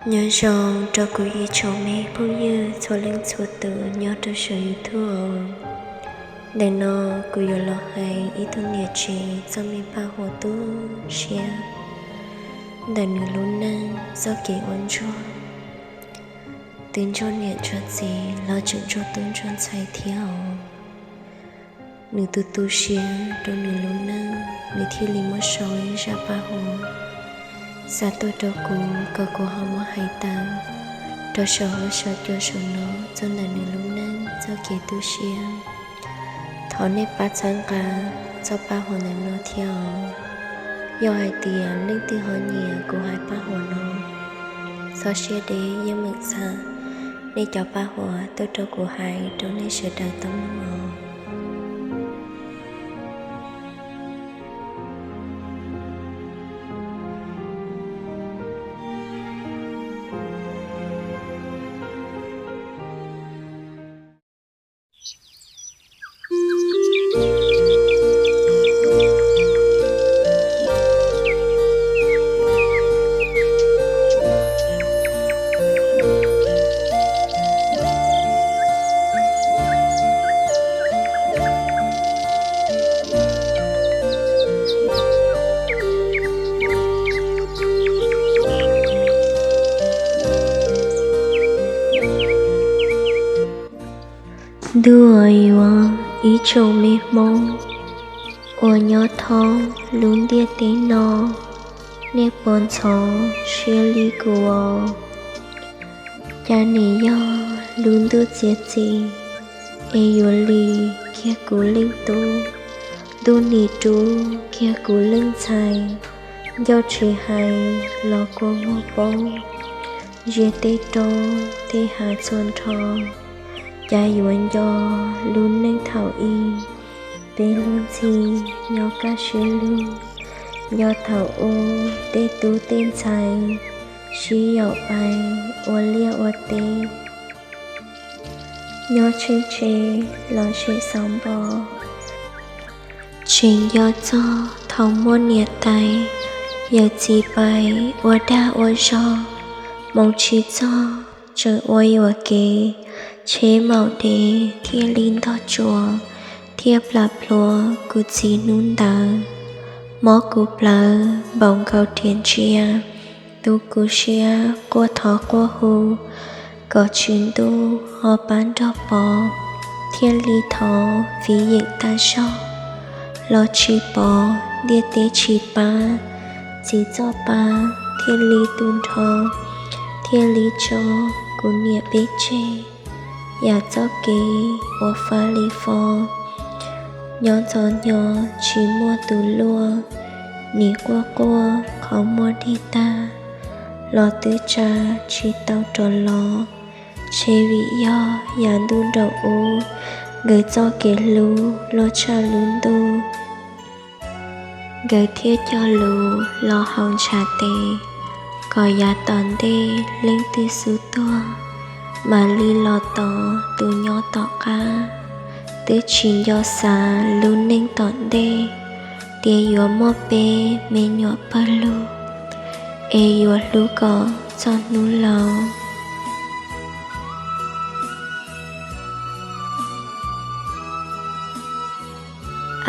Nyob zoo rau kuv ib tsoom me phooj ywg txhua leej txhua tus nyob rau saum YouTube. Ntawm no kuv yuav los hais ib tug niam tsev txoj me paj huam tu siab ntawm nws lub neej txoj kev ua ntsuag. Twb ntsuag niam ntsuag txiv los tseem ntsuag tub ntsuag ntxhais thiab os. Nws tu tu siab rau nws lub neej, nws thiaj li muab sau ib zaj paj huam xa tuaj rau kuv kom kuv ho muab hais tawm rau saum huab saum cua saum no txog ntawm nws lub neej txoj kev tu siab. Thov nej pab txhawb nqa txoj paj huam ntawm no thiab os. Yog hais tias leej twg ho nyiam kuv hais paj huam no, txhob siab deb yeej meem xa nej cov paj huam tuaj rau kuv hais rau nej sawv daws tau mloog os. Ntuj yuav ib tsoom me Hmoob uas nyob thoob lub ntiaj teb no, nej puas ntxhov siab li kuv os? Cas nim yog lub ntuj txiav txim es yuav lim kiag kuv leej tub, ntuj nim rub kiag kuv leej ntxhais, ncauj tsis hais los kua muag poob, ziag tej roob tej hav txhua nrho. Cas yuav nco lub neej thaum ub, peb hlub ntxhi nyob kaj siab lug, nco thaum ub tej tub tej ntxhais sib yaum pais ua liaj ua teb, nyob tsheej tsheb los sem xauv npo. Tseem nco txog thaum muaj niam tais yawm txiv pais ua dag ua zog, hmoov tsis txog tseem ua yuam kev, tsheb maum dev thiaj li ntog tsuas, thiaj plam plhuav kuv txiv hnub ntawd. Mob kuv plawv npaum nkaus riam ntsia, tu kuv siab quaj thov quaj hu, kom tswv ntuj ho pab nrog pov, thiaj li thov viv yeem tag zog los tsis pov, ntiaj teb tsis pab, txiv txoj pa thiaj li tu nrho, thiaj li tso kuv niam peb tseg. Yam txoj kev uas fab li fob, nyob ntxov hnyo tsis muaj tus luaj, nim quaj quaj qhov muag dig tag, los twb tsa tsis tau rov los. Ntshe vim yog yav ntuj nraum ub, nkawd txoj kev hlub luaj tshaj lub ntuj, nkawd thiaj cog lus los haus ntshav tes, kom yav tom ntej leej twg xub tuag, mam li los tos tus nyob tom qab. Twb tsis nco xav lub neej tom ntej, tias yuav muaj peb me nyuam pawg lug, es yuav hlub kom txog hnub laus.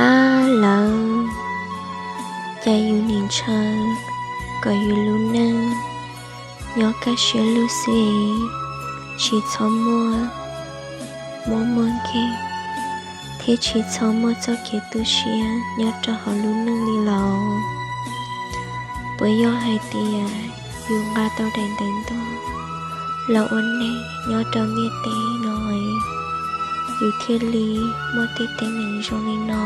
Ab lawv, cas yus nim ntshaw kom yus lub neej nyob kaj siab lug xwb, tsis txhob muaj mob muaj nkeeg, thiab tsis txhob muaj txoj kev tu siab nyob rau hauv lub neej li los. Puas yog hais tias yus nqa tau daim ntawv ntuag los ua neej nyob rau ntiaj teb no, yus thiaj li muaj tej teeb meem zoo li no?